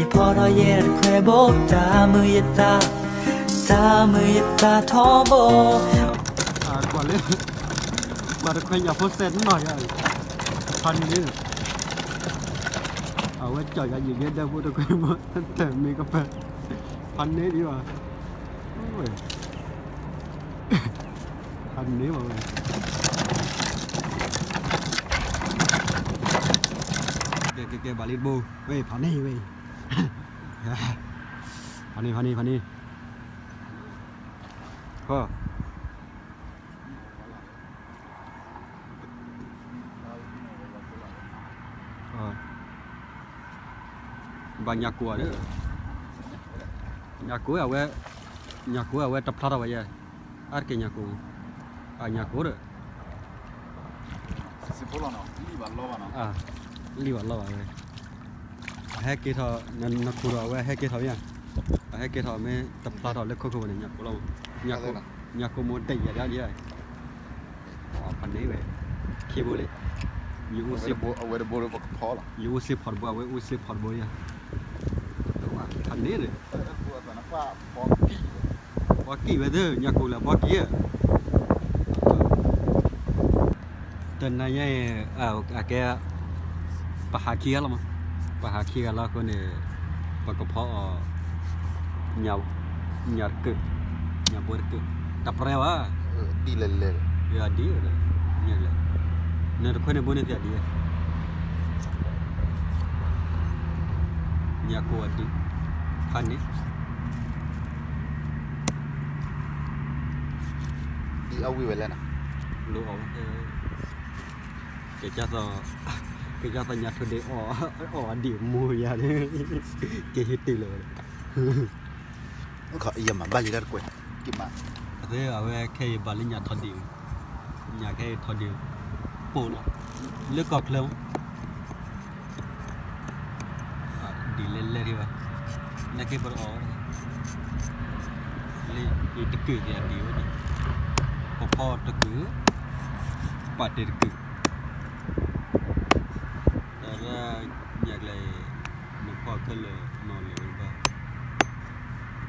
ဖီထီၣ်ယဲတခွဲဘိ တၢ်မုာ်ယသး, တၢ်မုာ်ယသးထီဘိ. ကွၢ်လၢ ဘၣ်တခွဲညၣ်ဖိစဲးနီၢ်ယၤ, ဖးန့ၣ်, အဝဲကၠီၣ်ယၤယံာ်ကဲဒၢဖိတခွဲဘိ တမ့ၢ်ကပၤ, ဖးန့ၣ်ဒံးဘၣ်, ဖးန့ၣ်ဘၣ်ဝဲ, ကဲကဲကဲ ဘၣ်လံတဘိ, ဝဲ ဖးန့ၣ်ဝဲ ဖးန့ၣ် ဖးန့ၣ် ဖးန့ၣ်, ဟီ, ဘၣ်ညၣ်ကိၢ်ဧါဒီး, ညၣ်ကိၢ်အဝဲ, ညၣ်ကိၢ်အဝဲတဖျါထီၣ်ဘၣ်ယဲ, အါတက့ၢ်ညၣ်ကိၢ်, အညၣ်ကိၢ်ဒီး လံၣ်ဘၣ်လီဘၣ်ဝဲ, အဟဲက့ၤထီၣ်, နခူၣ်ဒီးအဝဲဟဲက့ၤထီၣ်မ့ၢ်ဧါ, အဟဲက့ၤထီၣ်မ့ၢ်တဖျါထီၣ်လၢခိခိၣ်ဘၣ်န့ၣ် ညၣ်ကိၢ်လီၤ, ညၣ်ကိၢ်မိၢ်ဒဲးယၤဒ်အံၤ, ဖးန့ၣ်ဝဲ, ခံဘိလံ, ယအိၣ်စ့, ယအိၣ်စ့ဖီၣ်တဘိ အဝဲအိၣ်စ့ဖီၣ်တဘိယၤ, ဖးန့ၣ်ဒီး ပှၤကံၣ်ဝဲသ့ၣ် ညၣ်ကိၢ်လၢပှၤကံၣ်ဧါ, တနၤညါအံၤ, အကဲ, ပဟးခံဂၤလီၤမး, ပဟးခံဂၤလီၤအဃိန့ၣ်, ပကဖီအီၤ, ညၣ်တကုၢ်, ညၣ်ဘိတကုၢ်, တပြဲဘၣ်, ဒ်လဲၣ်လဲၣ်, ဒ်လဲၣ်, နတခွဲန့ၣ်ဘိန့ၣ်သ့ဒ်လဲၣ် ညၣ်ကိၢ်အဒံး, ဖးန့ၣ်, ဒ်အဝံၣ်ဝဲလဲၣ်နီၤ, လိအီၤ, က, ကစၢ်သီညၣ်ထိၣ်ဒ့အီၣ်, အီၣ်အဒံးမူယၤ, ကဟ့ၣ်တုၤလၢၤဝဲ ယမၤဘၣ်လံတၢ်တကွဲး, က့ၤမး, အဝဲခဲအံၤဘၣ်လၢညၣ်ထီၣ်ဒံး, ညၣ်ခဲအံၤထီၣ်ဒံး, ပိာ်လီၤ, လၢကီၢ်ချၢမး, ဒ်လဲၣ်လဲၣ်ထံဘၣ်, နက့ၤပတအီၣ်ဝဲ, လၢအံၤတကုၢ်သ့ၣ်အဒံးဝဲန့ၣ်, ပဖီတကုၢ်, ပာ်တ့ၢ်တကုၢ် တၢ်ရၢညၣ်ကျဲအံၤ, နဖီခဲလၢာ်နီၢ်လဲၣ်ဝဲဘၣ်,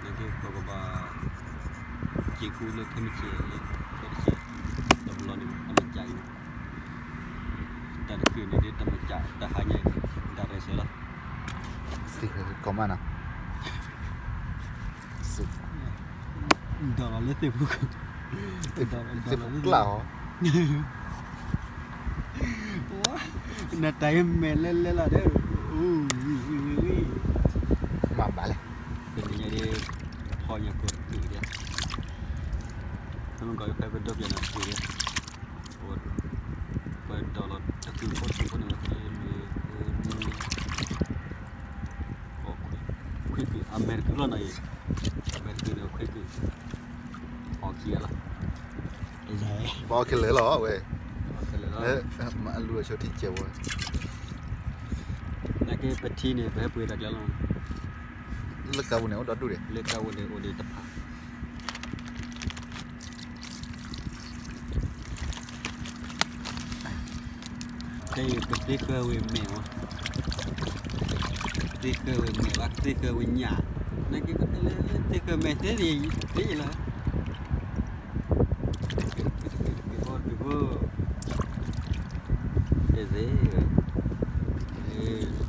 နကပကဘၣ်, က့ၤဃူလၢခဲမုၢ်ဆ့ၣ်လၢ, ခဲတဆ့ၣ်, တဘျီန့ၣ်တမ့ၢ်ကၢ်အံၤ, တၢ်တကုၢ်န့ၣ်ဒ်တမ့ၢ်ကၢ်တဟါညါအံၤ, ဒၣ်ရဲၣ်စၢၤလီၤ, ကီမးနီၤ ဒီးလီၤလၢသ့ၣ်ဖူ, သ့ၣ်ဖူကျၢ်ဟီ, နတၢ်အံၤမဲာ်လဲၣ်လဲၣ်လီၤဒီး, မၤဘၣ်လဲၣ်, တနံၤညါဒ်, ဖီညၣ်ကိၢ်တကုၢ်ဒ်, ဖဲမုၢ်ကီၢ်ဖဲပဒိးပျဲနၤတကုၢ်ဒ်, ပဒိးလီၤတကုၢ်ဖိတကုၢ်ဖိန့ၣ်ဝဲ, ခွံကုၢ်, အမဲာ်တကုၢ်လီၤနီၤအံၤ, အမဲာ်တကုၢ်န့ၣ်ခွံကုၢ်, အီၣ်ခံဂၤလီၤ, ဘၣ်အီၣ်ခဲလၢာ်လီၤဝဲ, အလူၤအဆိထံကဲးဝဲ, နက့ပထံန့ၣ် ပဟဲပှ့ၤတၢ်ကျဲလီၤ, လၢကါပူၤန့ၣ်အိၣ်ဒီဒူၣ်ဒံး, လၢကါပူၤန့ၣ်အိၣ်ဒံးတဖၣ် ခဲအံၤပသ့ဃၢဝံၤမဲာ်မး, သ့ဃၢဝံၤမဲာ်ဘၣ် သ့ဃၢဝံၤညၣ်, နက့ပတဲလၢသ့ဃၢမဲာ်သ့သ့ယလီၤ, တက့ၢ်ဖိတက့ၢ်ဖိ, တက့ၢ်ဖိ, တ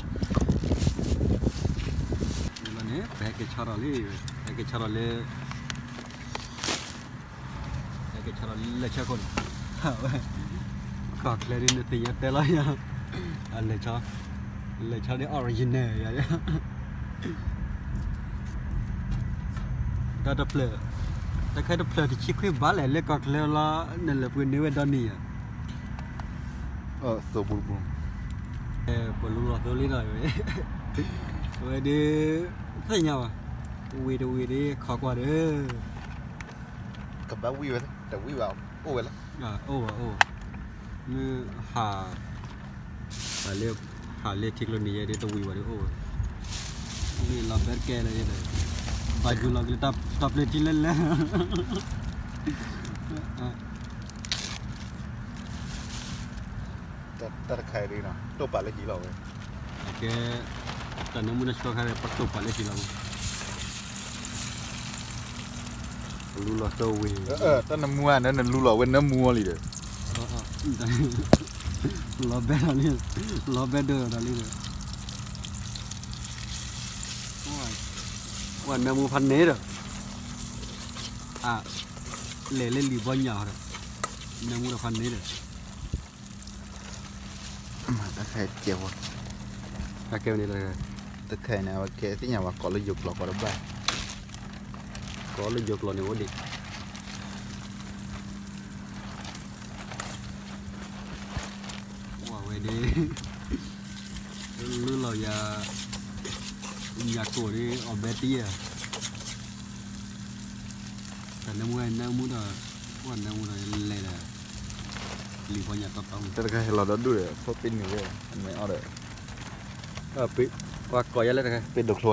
က့ၢ်ဖိ, န့ၣ်, ပဟဲက့ၤဆီထီၣ်လံ, ဟဲက့ၤဆီထီၣ်လၢ ဟဲက့ၤဆီထီၣ်လၢလဲၤဆၢခိၣ်န့ၣ်, ကီၢ်ချၢဒ်နသ့ၣ်ညါတဲလီၤယၤ, အလဲၤဆီ, လဲၤဆီဒ် original ယၤ, တၢ်တဖျၢၣ်, တၢ်ခဲတဖျၢၣ်တဆံခွံဘးလဲၣ် လၢကီၢ်ချၢလီၤ, နလဲၤပှ့ၤန့ၢ်ဝဲဒီနံၤယၤ, သိဘူးဘူး, ပလူလီၤသိလံဒီး, အဝဲဒ်, သ့ၣ်ညါဘၣ်, ဝံၤတဝံၤဒ်ခီကွၢ်ဒီး ကဘၣ်ဝံၣ်ဝဲ, တဝံၣ်ဘၣ်, အိၣ်ဝဲလီၤ, အိၣ်ဘၣ်အိၣ်, မ့ၢ်ဟး, ဟးလၢ, ဟးလၢထံကျိနံၤယဲဒ်တဝံၣ်ဘၣ်ဒ်အိၣ်ဝဲ, မ့ၢ်လီၤဘဲတကဲလၢယဲဒီး, ဘၣ်ယူၤလီၤက့ၤလၢတၢ်ပျဲထံလၢလဲၣ်, တၢ်တခါအံၤဒ်နီၤ တိၢ်ပာ်လၢဟံၣ်လီၤဝဲ, ကဲ, တၢ်နၢမူနၢဆှီခါဒီး ပတိၢ်ပာ်လၢထံလီၤ, လူလီၤသဝ့ၤ, တၢ်နၢမူဧါ နလူလီၤဝဲနၢမူအီၤလံဒီး, လီၤဘဲဒီးလံ, လီၤဘဲဒိၣ်ဒီးလံဒီး, ပှၤနၢမူဖးန့ၣ်ဒီး, အ, လဲၤလၢလံာ်ဘီညၣ်ဒီး, နၢမူဒီးဖးန့ၣ်ဒီး မၤတၢ်ခဲကဲဝဲ, တၢ်ခဲန့ၣ်, တခဲန့ၣ် အဝဲကဲသ့ၣ်ညါဝဲကိးလၢယိၤကျိာ်ကိးတဘၣ်, ကိးလၢယိၤကျိာ်န့ၣ်အိၣ်ဒံး, ဝဲဒၣ်, လူလီၤယၤ, ညၣ်ကိၢ်ဒ်အီၣ်ဘဲတံၢ်ဧါ, တၢ်နၢမူနၢမူဒီး, ပှၤနၢမူဒီးလဲၤဒီး, လံာ်ဘီညၣ်တီတီ, တၢ်တခါဟဲလီၤဒီဒူၣ်ဒီး ဖိပ့ၤနုာ်ဝဲ, အမဲာ်အီၣ်ဒီး, ပှၤကိးယၤလၢတခါ ပ့ၤဒိၣ်ချိ,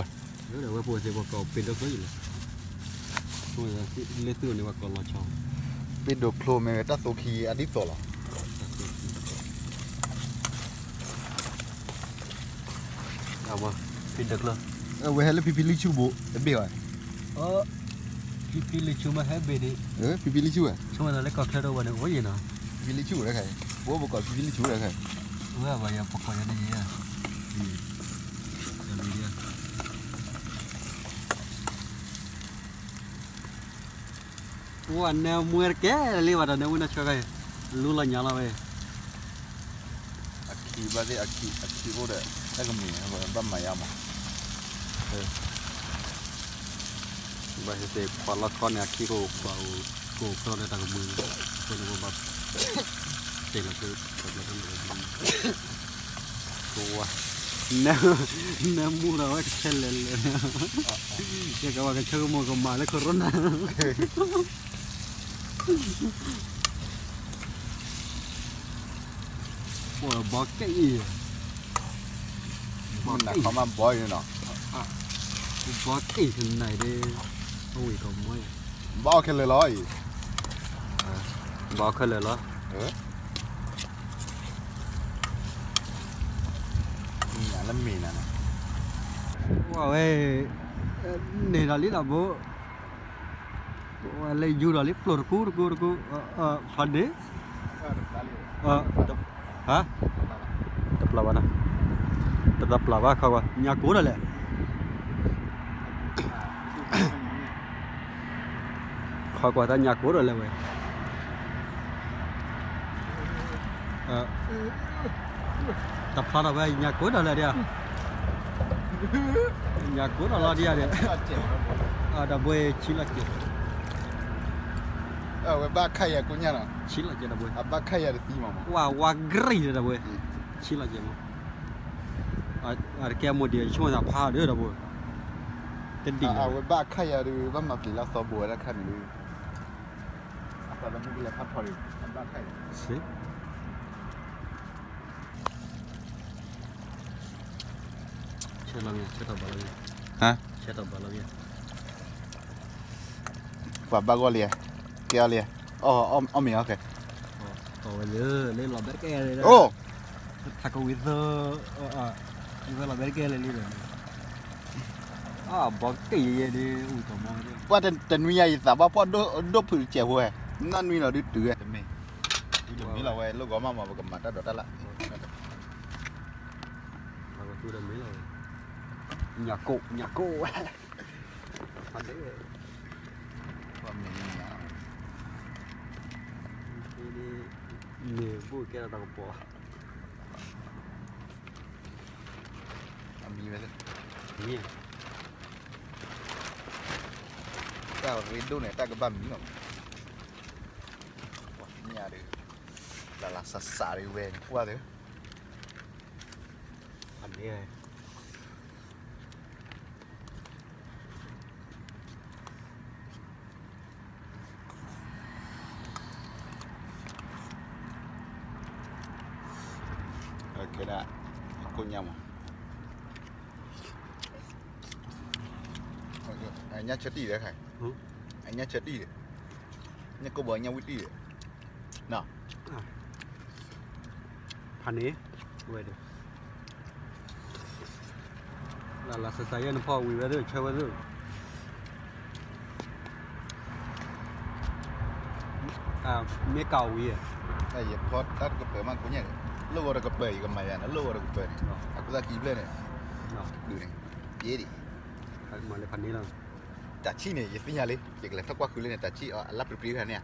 ဝဲပှၤစ့ၢ်ကီးကိးပ့ၤဒိၣ်ချိယလဲၣ်, လၢသုအိၣ်န့ၣ်ပှၤကိးလီၤဆီ, ပ့ၤဒိၣ်ချိမ့ၢ်ဝဲတၢ်သိခံအဒ်သိးလီၤ, ဖံဒၢးကျၢ, အဝဲဟဲလၢဖံဖံလံဆူဘိး တဘ့ၣ်ဘၣ်, ဖံဖံလံဆူမ့ၢ်ဟဲဘ့ၣ်ဒံး, ဖံဖံလံဆူဧါ, ဆိကမိၣ်လၢကီၢ်ချၢဒီးဝဲန့ၣ်အိၣ်ယံၤနီၤ, ဖံဖံလံဆူတခါ, ပအိၣ်ပကိးဖံဖံလံဆူတခါ, ဝဲဘၣ်ယၤပကိးယၤန့ၣ်ယဲ, ပှၤနၢမူတကဲလၢၤဘၣ်ဒီး နၢမူနၢဆှီခါအံၤ, လူလီၤညါလီၤဝဲ, အခံဘၣ်သ့ၣ်အခံ, အခံအိၣ်ဒီး တၢ်ကမံၤ ဘၣ်မၤယါမး, ဘၣ်ဟဲသ့ၣ် ပှၤလီၢ်ခီန့ၣ် အခံကအိၣ်ဘၣ်အိၣ်, ကအိၣ်ဖျီလၢတၢ်ကမံၤ, အဃိန့ၣ်ပဘၣ် တဲလီၤ, ကဝါ, နၢမူဒီးဝဲကဆဲးလဲၤလဲၤ, ယကဝဲကဆၢကမိၣ်ကမၣ်လၢ corona ပှၤဘီက့ၣ်အံၤ, ဘီက့ၣ်, ဘီက့ၣ်တနံၤဒီး, အဝံၣ်ကီၢ်မီ, ဘီခဲလၢာ်လီၤအံၤ, ဘီခဲလၢာ်လီၤ, လၢမ့ၢ်နၤ, ဝဲ, န့ၣ်ဒီးလံလီၤဘိ, ဝဲလၢယူၤဒီးလံ ပျိာ်တကူတကူတကူ, ဖးန့ၣ်, ဟါ, တပျၢ်ဘၣ်နီၤ, တတပျၢ်ဘၣ်ခီကွၢ် ညၣ်ကိၢ်ဒီးလဲၣ်, ခီကွၢ်တၢ်ညၣ်ကိၢ်ဒီးလဲၣ်ဝဲ တဖျါထီၣ်ဝဲ ညၣ်ကိၢ်ဒီးလဲၣ်ဒံးဧါ, ညၣ်ကိၢ်ဒီးလီၤဒံးဧါဒံး, ဒီပုၢ်ဝဲၢ် ဆံးလီၤကဲး, ဝဲဘၣ်ခါယၤကိညၣ်နီၤ, ဆံးလီၤကဲးဒီပုၢ်ဝဲၢ်, အဘၣ်ခါယၤတသံမးမး, ဝါဝါကရံၣ်ဒီးပုၢ်ဝဲၢ်, ဆံးလီၤကဲးမး, အတကဲမိၢ်ဒံး ယဆိကမိၣ်သးဖးဒီးဒီပုၢ်ဝဲၢ်, တဒံး, အဝဲဘၣ်ခါယၤဒီး ဘၣ်မၤပျံၤလၢအသီဘိးဝဲဒၣ်ခါန့ၣ်ဒီး, အသးသမူကလဲၤဖးထီၣ်ဒီး အဘၣ်ခါယၤ ဆဲးလီၤမ့ၢ် ဆဲးထီၣ်ဘၣ်လီၤမ့ၢ်, ဆဲးထီၣ်ဘၣ်လီၤမ့ၢ်, ပှၤဘၣ်ဂီၢ်လံ, ကဲအီၤလံ, အီၣ်မ့ၢ်အီၣ်ခဲ, အီၣ်ဝဲလၢ လၢလီၤဘဲတကဲလံ, အိၣ်, ထးကဝံၤသၢ, ဝံၤသၢလီၤဘဲတကဲလံလံဒီး, အဘီက့ၣ်ယဲယဲဒ် ဝံၤကီၢ်မီ, ပှၤတနွံညါယသးဘၣ်ဖှီၣ်ဒိၣ်ဖုးတစဲးဖိဝဲ, နီၢ်နွံလီၤဒုးတုၤဝဲ, တမ့ၢ်, တမ့ၢ်လီၤဝဲ လိၣ်ဂီၤမးမး ပကမၤတၢ်ဒိးတၢ်လၢ ညၣ်ကိၢ် ညၣ်ကိၢ်ဝဲ, မ့ၢ်ဘူၣ်ကဲထီၣ်တၢ်ကပီၤ, အမံၤဝဲ, မံၤ, တၢ်ရ့ဒိၣ်န့ၣ် တၢ်ကဘၣ်မံၤလီၤ, ပှၤညၣ်ဒီး, လၢ်လၢ်စးစးဒီးဝဲန့ၣ် ကွၢ်သ့ အန့ၣ် ကဲဒၣ် ကိၣ်ညၣ်မး, အညၣ်ဆၢတံၢ်ဒီးခါ, အညၣ်ဆၢတံၢ်ဒီး, ညၣ်ကိၢ်ဘီညၣ်ဝံၣ်တံၢ်ဒီး, ဖးန့ၣ်, ဝဲဒီး, လၢစစါယဲၢ်နဖီၣ်ဝံၤဝဲသ့ၣ် ဆၢဝဲသ့ၣ်, မ့ၢ်ကးဝံၤဧါ, ယဖီတၢ်တကပၤမးကိးညါ, လိၣ်ဂီၤတကပၤ ယကမၤယၤန့ၣ် လိၣ်ဂီၤတကပၤန့ၣ်, အကူသၣ်ကံဘျဲၣ်န့ၣ်, န့ၣ်, မၤလၢဖးန့ၣ်လီၤ, တၢ်ဆံၣ်န့ၣ် ယသ့ၣ်ညါလံ, ယကလဲၤထီၣ်ကွၢ်ဃုလၢန့ၣ် တၢ်ဆံၣ်အီၤ အလၢပျံၤပျံၤတခါန့ၣ်,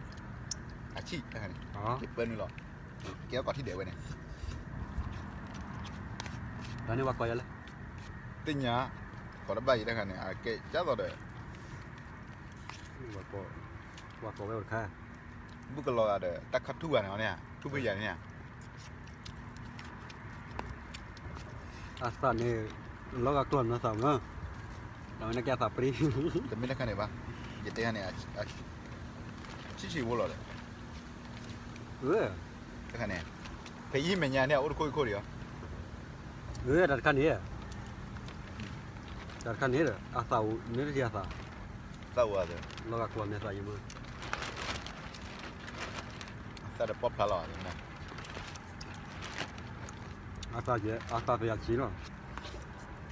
တၢ်ဆံၣ်တခါန့ၣ်, ယပၢနုာ်လီၤ, ကဲထီၣ်ကီၢ်ထံဒဲးဝဲန့ၣ် တၢ်န့ၣ်ဝဲကိးယၤလဲၣ်, သ့ၣ်ညါ, ကိးတဘၣ်ယံၤတခါန့ၣ် အကဲကၢ်သိးဒီး, ဝဲကိးဝဲအိၣ်တခါ, ဘူၣ်ကလီၤဂၤဒီး တၢ်ခါထူၣ်ဘၣ်န့ၣ်, ထူၣ်ဖုယၤန့ၣ်, အသးန့ၣ်, လီၤဂာ်ကျီၢ်န့ၣ်သးမး, တၢ်ဝဲန့ၣ်ကဲအသးပြံ, တမ့ၢ်တခါန့ၣ်ဘၣ်, ယတဲန့ၣ်, ဆံးဆံးဖိလီၤဒီး တခါန့ၣ်, ဖဲအံၤမဲာ်ညါန့ၣ် အအိၣ်တခိၣ်အံၤခိၣ်ဒံးဧါ, တၢ်တခါန့ၣ်, တၢ်တခါန့ၣ်ဒီး အသးအိၣ်န့ၣ်တထံၣ်အသး, သးအိၣ်, လီၤဂာ်ကျီၢ်န့ၣ်သးယံၤမး, အသးဒီးပီၣ်ဖျါလီၤ, အသးယဲၢ်, အသးသယၤဆံးလီၤ,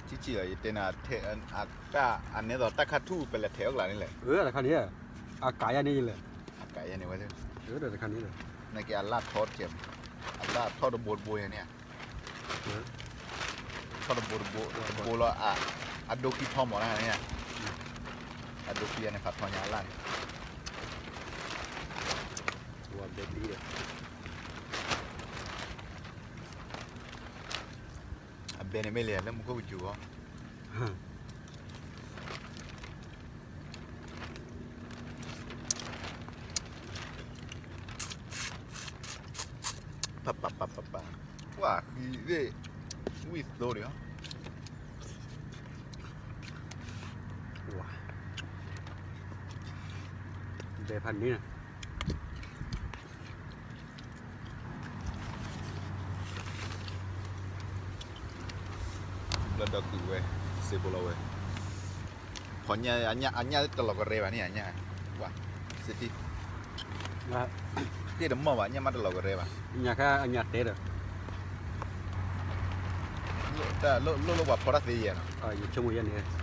ဆံးဆံးလီၤ ယတဲနၤ, အနဲသိးတၢ်ခါထူၣ်ပလဲၤထဲးအီၣ်ကျါန့ၣ်လဲၣ်, တၢ်တခါန့ၣ်, အကးယၤန့ၣ်ယလဲၣ်, အကးယၤန့ၣ်ဝဲ, တၢ်တခါန့ၣ်, နကဲအလၢ်ထီတကဲး, အလၢ်ထီတဘိတဘိယၤန့ၣ်, ထီတဘိတဘိ, တဘိလီၤ, အဒိခံထီမးန့ၣ်, အဒိခံယၤန့ၣ် ဖးထီညါအလၢ်န့ၣ် အဘဲန့ၣ်မ့ၢ်လံ လၢမူခိၣ်ကစူၤအီၤ, ပပပပပ, ပှၤဃံသ့ၣ်, ဝံၣ်သိဒံး, ဘဲဖးန့ၣ် ဘျီဒီးကွံာ်ဝဲ, စ့ဖိလီၤဝဲ, ဖီညၣ်, အညၣ်တလီၤကရဲဘၣ်န့ၣ်, အညၣ်, စ့တံၢ်, တ့ၢ်တမီၢ်ဘၣ် ညၣ်မးတလီၤကရဲဘၣ်, ညၣ်ခါအညၣ်တဲဒီး, လိၣ်လၢပှၤဖီတၢ်သ့ယဲၢ်နီၤ, ယဆိကမိၣ်ယဲၢ်န့ၣ် ဒ်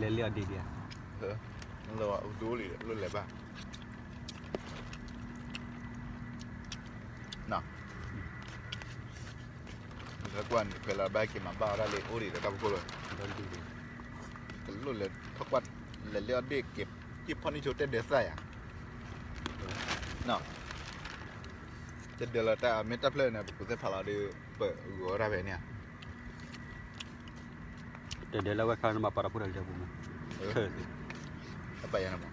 လဲၤလၢအဒံးဒံးဧါ, လၢအဒိလံ လိၣ်လဲၤဘၣ်, ကွၢ်န့ၣ် ဖဲလၢဘၣ်က့ၤမၤဘၣ်ဝဲဒၣ်လၢအိၣ်ဒံးဒီးတၢ်ဖီခိၣ်လီၤ, တလိၣ်လဲၤထီၣ်ကွၢ်, လဲၤလၢအဒ့ၣ်က့ၤ, က့ၤဖီန့ၢ်ဆိတဲဒၢးသၣ်ယၤ, တဲဒၢးလီၤတၢ်မ့ၢ်တၢ်ဖျၢၣ်န့ၣ် ပကူသ့ၣ်ဖးလီၤဒီး ပဂီၤတၢ်ဖဲန့ၣ်ဧါ တဲဒၢးလၢဝဲခါန့ၣ်မၤပာ်တၢ်ဖိတၢ်လံၤပူၤမး, တပာ်ယၤန့ၣ်မး,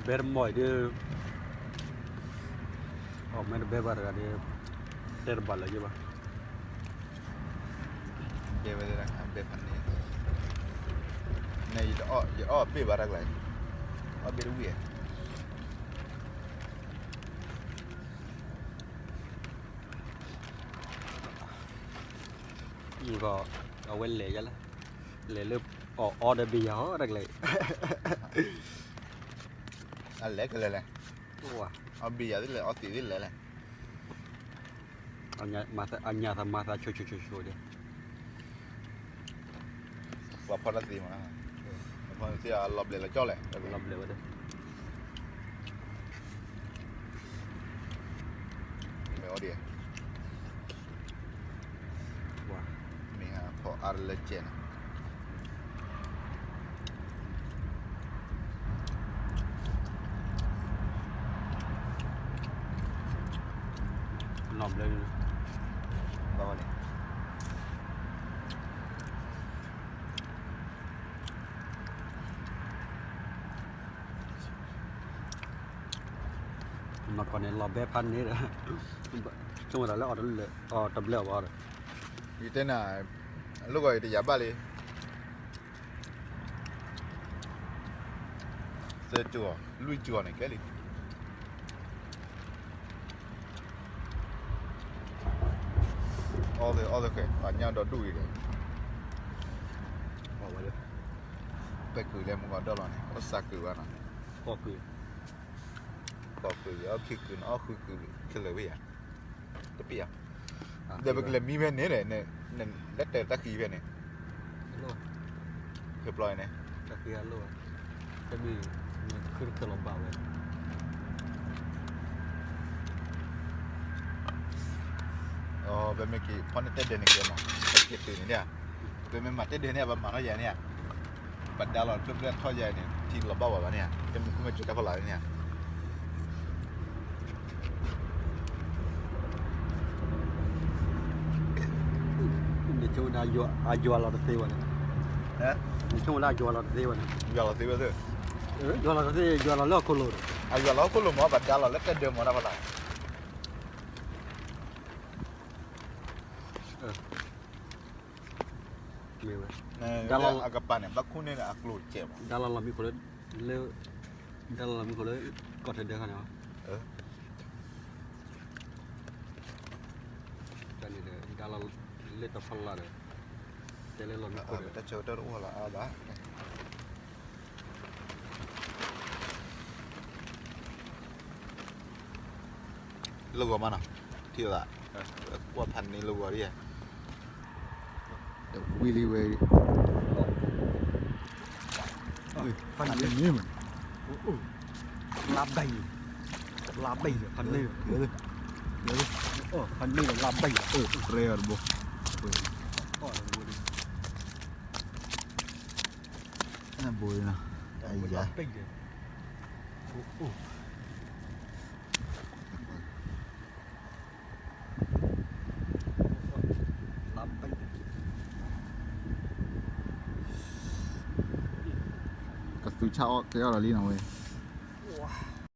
ဘဲတမီၢ်အံၤဒီး, အီၣ်မ့ၢ်တဘဲဘၣ်တဂၤဒီး, တဲတဘၣ်လၢၤယဘၣ်, ဘဲဝဲဒၣ်ဘဲဖးန့ၣ်, ယအီၣ်ဘ့ၣ်ဘၣ်တၢ်ကျါ, အီၣ်ဘ့ၣ်တဝံၣ်ဧါ အဝဲလဲၤယၤလဲၣ်, လဲၤလၢအီၣ်အီဒီးဘ့ၣ်ယၤဟီတၢ်ကျါ, အလဲၤကလဲၤလဲၣ်, အီၣ်ဘ့ၣ်ယၤသ့လဲၣ် အီသံးသ့လဲၣ်လဲၣ်, အညၣ်သးမၤသးဆိဆိဆိဆိဒီး, ပှၤဖီတၢ်သ့မး, ဖီသ့အလီၤဘျဲးလီၤကၠီလဲၣ်, လီၤဘျဲးဝဲဒၣ် မ့ၢ်အီၤဒံး, မ့ၢ်ဖီအါတလၢကဲးန့ၣ်, နီၢ်ဘျၢ, ဘၣ်ဝဲန့ၣ် နီၢ်ကီၢ်န့ၣ် လီၤဘဲဖးန့ၣ်ဒီး, ဆိကမိၣ်သးလၢအီၤတဘျဲၣ်အီၤဘၣ်ဒီး, ယတဲနၤ, အလိၣ်ဂီၤအံၤတယာ်ဘၣ်လံ, သၢကၠိၢ်, လွံၢ်ကၠိၢ်န့ၣ်ကဲလံ. အီၣ်သ့အီၣ်သ့ဃဲၤ ပှၤညၣ်ဒီဒူၣ်အံၤဒီး ပဲကုာ်လၢမုၢ်ဂီၤဒီၣ်လီၤန့ၣ် အိၣ်သးကုာ်ဘၣ်နီၤ, ကိးကုာ်, အီၣ်ခံကုာ်န့ၣ် အီၣ်ဃုကုာ် ခဲလၢာ်ဝဲယၤ, တပ့ၢ်ဧါ, ဒီးပကလဲၤမံဖဲန့ၣ်ဒီး နလဲၤတဲတၢ်ဃံဖဲန့ၣ်, ဖဲပျီန့ၣ် တၢ်ဃံအလိၣ်, တမ့ၢ် နခုတခဲလီၤဘၣ်ဝဲ ပမ့ၢ်က့ၤဖီၣ်န့ၢ်တဲဒၢးန့ၣ်ကဲမး, ပက့ၤတုၤန့ၣ်ဧါ, ပမ့ၢ်မၤတဲဒၢးန့ၣ် ပမၤထီၣ်ယၤန့ၣ်ဧါ, ပဒါလီၤတဖျၢၣ်ဖျၢၣ်ထီၣ်ယၤန့ၣ် ထံလီၤဘၣ်ဝဲဘၣ်န့ၣ်ဧါ, တမ့ၢ်ခူမ့ၢ်ကၠိတၢ်ဖီလာ်န့ၣ်ဧါ. နဆိကမိၣ်ဒၣ်အယွၤလီၤတသ့ဝဲန့ၣ်, နဆိကမိၣ်ဒၣ်အယွၤလီၤတသ့ဝဲန့ၣ်, ယွၤလီၤသ့ဝဲသ့, ယွၤလီၤတသ့ ယွၤလီၤလၢဟီၣ်ခိၣ်လိၤ, အယွၤလီၤဟီၣ်ခိၣ်လိၤမး ပဒါလီၤလၢတဲဒၢးမးတၢ်ဖီလာ် မ့ၢ်ဝဲ, ဒါလီၤအကပၤန့ၣ် ဘၣ်ခူၣ်န့ၢ်အကျိၤတစဲးမး, ဒါလီၤလီၤမံခိၣ်လၢ, ဒါလီၤလီၤမံခိၣ်လၢ ကီၢ်ထဲဒၢးခါန့ၣ်, တၢ်န့ၣ်ဒီး ဒါလီၤလၢတၢ်ဖီလာ်ဒီး, တဲလၢလီၤမံခိၣ်ဒီး တၢ်ဆၢကတီၢ်တအိၣ်လီၤအါဘၣ် လၢဂီၤမးနီၤ, ထံၣ်သး, ကွၢ်ဖးန့ၢ်လၢဂီၤဒ်ဧါ, တဝံၤလံဝဲ, ဖးန့ၢ်, လါဘဲၣ်, လါဘဲၣ်, ဖးန့ၢ်, ဖးန့ၢ်လါဘဲၣ်, ရဲအီၤတဘိ, နဘိနီၤ, အယၤ ကသူဆၣ်အီၣ်ကဲအီၣ်လီၤလံနီၤဝဲ